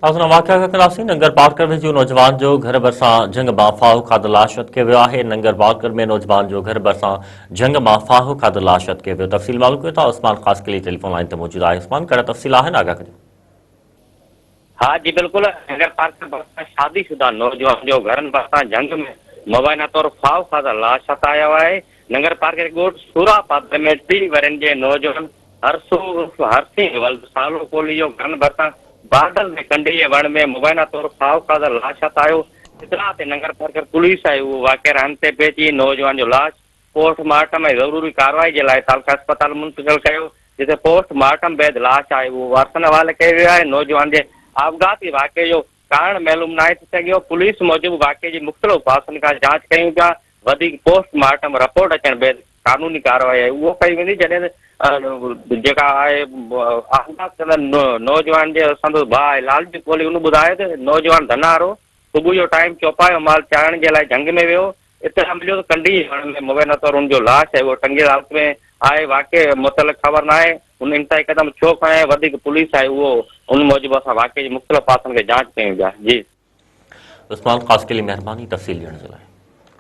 تازو واقعا کان ڪنداسين ننگر پارڪر ويجهو نوجوان جو گهر ڀرسان جهنگ مان ڦاهو کاڌل لاش هٿ ڪيو ويو آهي ننگر پارڪر ۾ نوجوان جو گهر ڀرسان جهنگ مان ڦاهو کاڌل لاش هٿ ڪيو ويو تفصيل معلوم ڪيون ٿا عثمان خاصخيلي ٽيليفون لائين تي موجود آهي عثمان ڪهڙا تفصيل آهن آگاهه ڪجو. ها جي بلڪل ننگر پارڪر ڀرسان شادي شده نوجوان جو گهرن ڀرسان جهنگ ۾ مبينا طور ڦاهو کاڌل لاش هٿ آيو آهي ننگر پارڪر جي ڳوٺ سورا پادر ۾ 30 ورهين جي نوجوان هرسو عرف هرسين ولد سالو ڪولهي جو گهرن ڀرسان بادل ۾ ڪنڊي جي وڻ ۾ مبينا طور ڦاهو کاڌل لاش هٿ آيو. اطلاع تي ننگرپارڪر پوليس آئي اهو واقعي هنڌ تي پهچي نوجوان جو لاش پوسٽ مارٽم ۽ ضروري ڪارروائي جي لاء تعلقه اسپتال منتقل ڪيو جتي پوسٽ مارٽم بعد لاش آئي اهو وارثن حوالي ڪيو ويو آهي. نوجوان جي آپگهاتي واقعي جو ڪارڻ معلوم ناهي ٿي سگهيو. پوليس موجب واقعي جي مختلف پاسن کان جاچ ڪيون پيا وڌيڪ پوسٽ مارٽم رپورٽ اچڻ بعد قانوني ڪارروائي آهي اهو ڪئي ويندي جڏهن ته جيڪا آهي آپگهات ڪندڙ نوجوان جي سندس ڀاء آهي لالجي ڪولهي ان ٻڌايو ته نوجوان ڌنارو صبح جو ٽائيم چوپايو مال چارڻ جي لاء جهنگ ۾ ويو اطلاع مليو ته ڪنڊي جي وڻ ۾ مبينا طور ان جو لاش آهي اهو ٽنگيل حالت ۾ آهي واقعي متعلق خبر ناهي ان انتهائي قدم ڇو کنيو وڌيڪ پوليس آهي اهو ان موجب اسان واقعي جي مختلف پاسن کي جاچ ڪيون پيا جي. عثمان خاصخيلي مهرباني تفصيل ڏيڻ جي لاء.